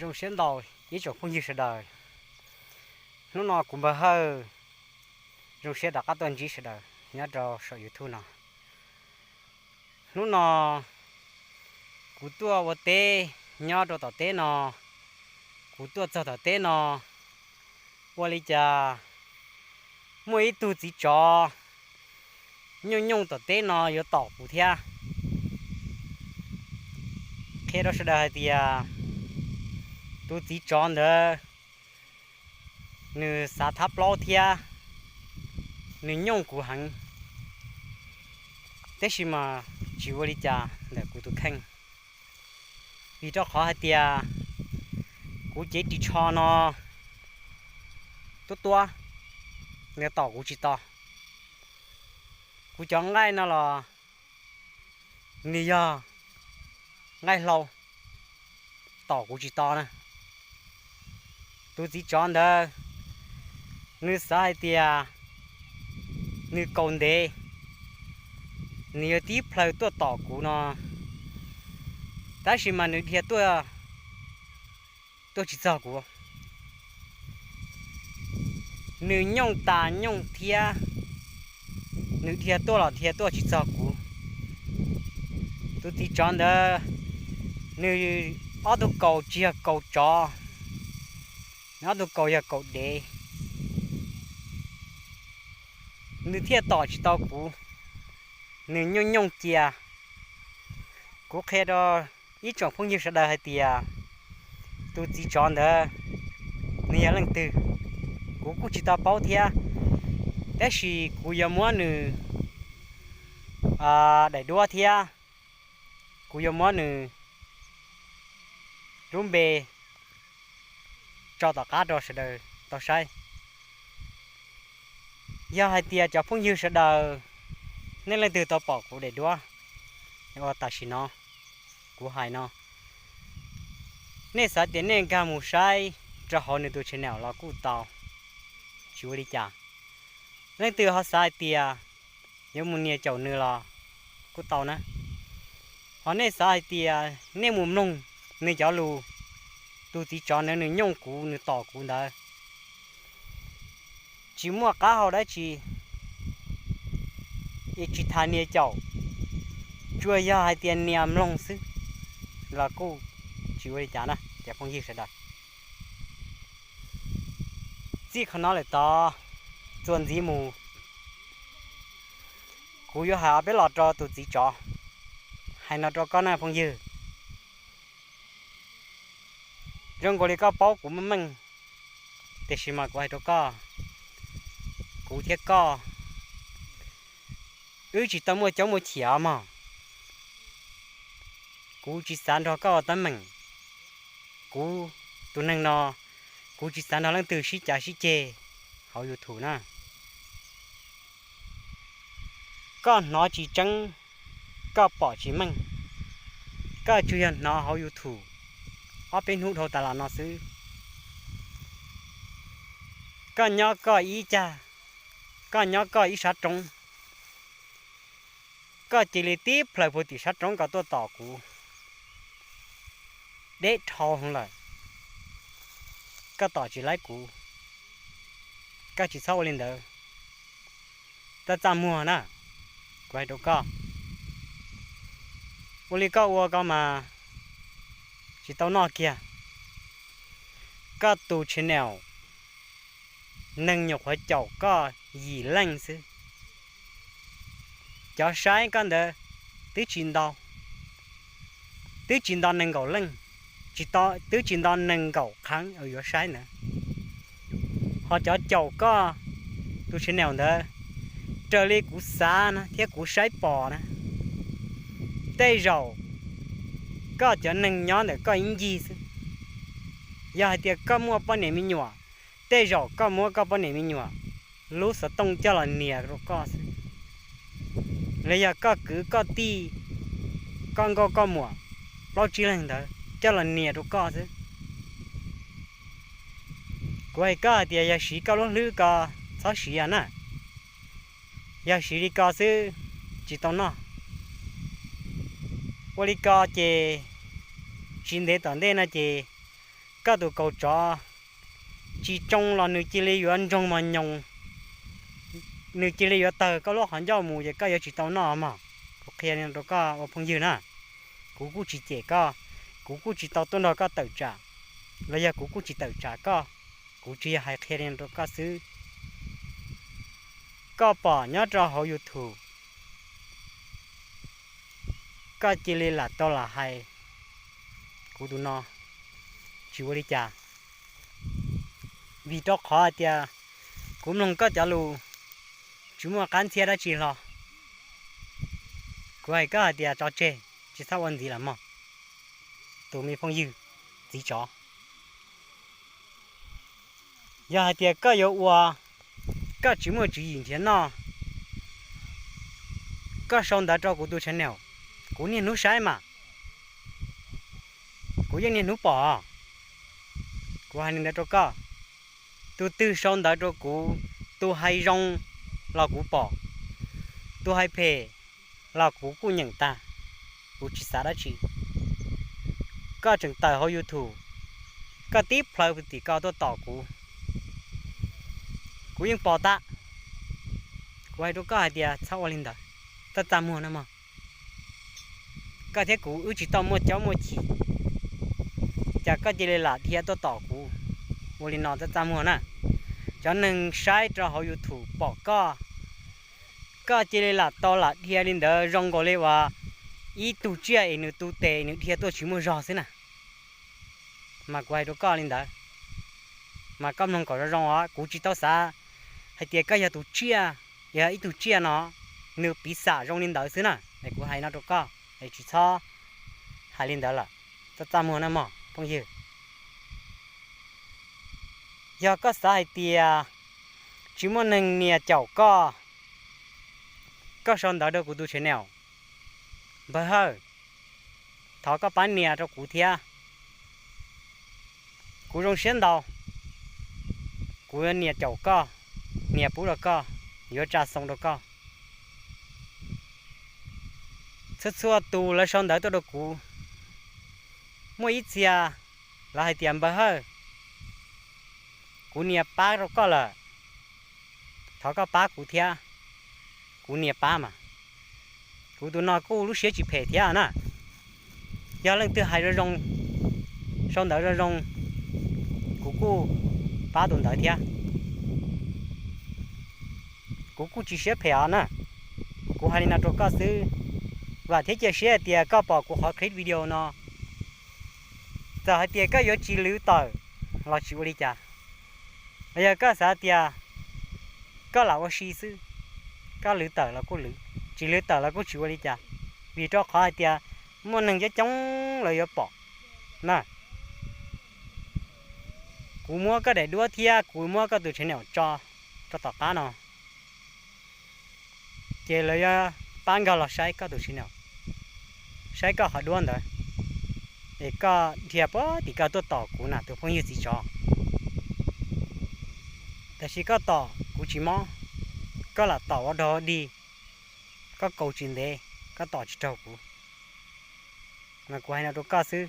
Zoo siab ntau ib tsoom phooj ywg sawv daws. Hnub no kuv Npawg Hawj zoo siab rov qab tuaj ntsib sawv daws nyob rau saum YouTube no. Hnub no kuv tuaj ua teb nyob rau tom teb no, kuv tuaj txog tom teb no, ua li cas muaj ib tug txiv tsov nyooj nyooj tom teb no yuav tom kuv thiab. Qhia rau sawv daws hais tias tus txiv tsov ntawd nws xav thab plaub thiab nws nyooj kuv heev, tab sis mas tsis ua li cas ntawm kuv tus kheej, vim rau qhov hais tias kuv cev ris tsho no tuab tuab, nws tom kuv tsis to. Kuv cov nqaij no los nws yog nqaij hlau, tom kuv tsis to na. Tus txiv tsov ntawd nws xav hais tias nws kaus ntev, nws yuav tib plhaw tuaj tom kuv no, tab sis mas nws dhia tuaj, tuaj tsis txog kuv. Nws nyooj tas nyooj thiab, nws dhia tuaj los dhia tuaj tsis txog kuv. Tus txiv tsov ntawd, nws ob tug kaus tsis yog kaus tsov, nws ob tug kaus yog kaus dev, nws thiaj tom tsis tau kuv, nws nyooj nyooj cia. Kuv qhia rau ib tsoom phooj ywg sawv daws hais tias tus txiv tsov ntawd nws yog leej twg, kuv kuj tsis tau paub thiab, tab sis kuv yuav muab nws daim duab thiab kuv yuav muab nws lub npe tso tom qab rau sawv daws tau saib. Yog hais tias cov phooj ywg sawv daws nej leej twg tau pom kuv daim duab uas tam sim no kuv hais no, nej xav tias nej nkag mus saib rau hauv nws tus channel los kuj tau, tsis ua li cas. Leej twg ho xav hais tias yuav mus nias caum nws los kuj tau na. Ho nej xav hais tias nej mus mloog nws cov lus, tus txiv tsov ntawd nws nyooj kuv nws tom kuv ntawd, tsis muaj qab hau dab tsi, tsis tas nias caum, tsuas yog hais tias nias mloog xwb los kuj tsis ua li cas na cov phooj ywg sawv daws. Txij qhov no lawm tod txuas ntxiv mus, kuv yuav hais ob peb los rau tus txiv tsov. Hais no rau koj na phooj ywg, zoo nkaus li koj paub kuv meej meej, tiam sis mas kuv hais rau koj, kuv thiab koj wb tsis tau muaj caub muaj chiam mog. Kuv tsis xav nrog koj ua teeb meem. Kuv tus neeg no, kuv tsis xav nrog leej twg sib cav sib ceg hauv YouTube na. Koj hnov tsis tseeb, koj pom tsis meej, koj tsuas yog hnov hauv YouTube ob peb hnub dhau tas los no xwb. Koj nyob koj ib cag, koj nyob koj ib sab roob, koj cia li tib plhaws puag tim sab roob ko tuaj tom kuv, deb dhau hwv lawm, koj tom tsis laib kuv, koj tsis txhob ua li ntawd. Txaj txaj muag na, kuv hais rau koj, ua li koj ua ko mas tsis tau noj kiag. Koj tus channel neeg nyuam qhuav caum koj yim leej xwb. Cov saib koj ntawd twb tsis ntau, twb tsis nto nees nkaum leej, twb tsis nto nees nkaum qhov yuav saib ntawd. Ho cov caum koj tus channel ntawd, raws li kuv xav na thiab kuv saib pom na, tej zaum koj cov neeg nyob ntawm koj ib ncig xwb. Yog hais tias koj muaj poj niam me nyuam, tej zaum koj muab koj poj niam me nyuam lub xov tooj coj los nias rau koj xwb. Los yog koj kwv koj tij, koj nkauj koj muam, plaub tsib leeg ntawd coj los nias rau koj xwb. Kuv hais koj hais tias yog siv koj lub hlwb ko txhob siv na. Yog siv li ko xwb tsis tau noj. Ua li ko ces tsis ntev tom ntej no ces Koj tus kaus tsov tsis tsoo los nws cia li yuav ntsoog mos nyoos, nws cia li yuav tawg koj lub qhov ncauj mus ces koj yuav tsis tau noj mog. Kuv qhia li no rau koj ua phooj ywg na, kuv kuj tsis cem koj, kuv kuj tsis tau tuaj nrog koj tawm tsam, los yog kuv kuj tsis tawm tsam koj, kuv tsuas yog hais qhia li no rau koj xwb. Koj pom nyob rau hauv YouTube, koj cia li lam tau lam hais kuv tus no tsis ua li cas, vim rau qhov hais tias kuv mloog koj cov lus tsis muaj qab ntxhiab dab tsi hlo. Kuv hais koj hais tias tso tseg, tsis txhob ua ntxiv lawm mog, tus me phooj ywg txiv tsov. Yog hais tias koj yuav ua, koj tsis muaj tswv yim nrhiav noj, koj sau ntawv rau kuv tus channel, kuv niaj hnub saib mas, kuv yeej niaj hnub pom. Kuv hais li ntawd rau koj, tus twg sau ntawv rau kuv, tus hais zoo los kuv pom, tus hais phem los kuv kuj nyeem tag, kuv tsis xav dab tsi. Koj tseem tawm hauv YouTube, koj tib plhaw tim ko tuaj tom kuv, kuv yeej pom tag. Kuv hais rau koj hais tias txhob ua li ntawd, txaj txaj muag na mog. Koj thiab kuv wb tsis tau muaj caub muaj chim, cas koj cia li lam dhia tuaj tom kuv ua li no, txaj txaj muag na. Cov neeg saib rau hauv YouTube pom koj, koj cia li lam tau lam dhia li ntawd zoo nkaus li uas ib tug tsiaj es nws tu tes nws dhia tuaj tsis muaj zog xwb na. Mas kuv hais rau koj li ntawd, mas koj mloog kom zoo zoo os, kuv tsis tau xav hais tias koj yog tus tsiaj, yog ib tug tsiaj no, nws piv xam zoo li ntawd xwb na. Es kuv hais no rau koj es tsis txhob hais li ntawd lawm, txaj txaj muag na mog phooj ywg. Yog koj xav hais tias tsis muaj neeg nias caum koj, koj sau ntawv rau kuv tus channel, Npawg Hawj, thov koj pab nias rau kuv thiab. Kuv zoo siab ntau, kuv yuav nias caum koj, nias pub rau koj, yuav tsa xoo rau koj. Txhua txhua tus lawv sau ntawv tuaj rau kuv, muaj ib txhia lawv hais tias Npawg Hawj, kuv nias pab rau koj lawm, thov koj pab kuv thiab. Kuv nias pab mas, kuv tus no kuj lub siab tsis phem thiab na. Yog leej twg hais zoo zoo, sau ntawv zoo zoo, kuv kuj pab tus ntawd thiab. Kuv kuj tsis siab phem os na. Kuv hais li no rau koj xwb, vam thiab cia siab hais tias koj pom kuv qhov clip video no, txawm hais tias koj yuav tsis lwv tawm los tsis ua li cas, los yog koj xav tias koj lam ua si xwb, koj lwv tawm los kuj lwv, tsis lwv tawm los kuj tsis ua li cas, vim rau qhov hais tias muaj neeg coob coob lawv yuav pom na. Kuv muab koj daim duab thiab kuv muab koj tus channel tso rau tom qab no, ces lawv yuav pab nkag los saib koj tus channel, saib koj qhov duab ntawd, es koj dhia puag tim koj tuaj tom kuv na tus phooj ywg txiv tsov. Tab sis koj tom kuv tsis mob, koj lam tom ua dog ua dig, koj kaus tsis ntev, koj tom tsis raug kuv. Mas kuv hais no rau koj xwb,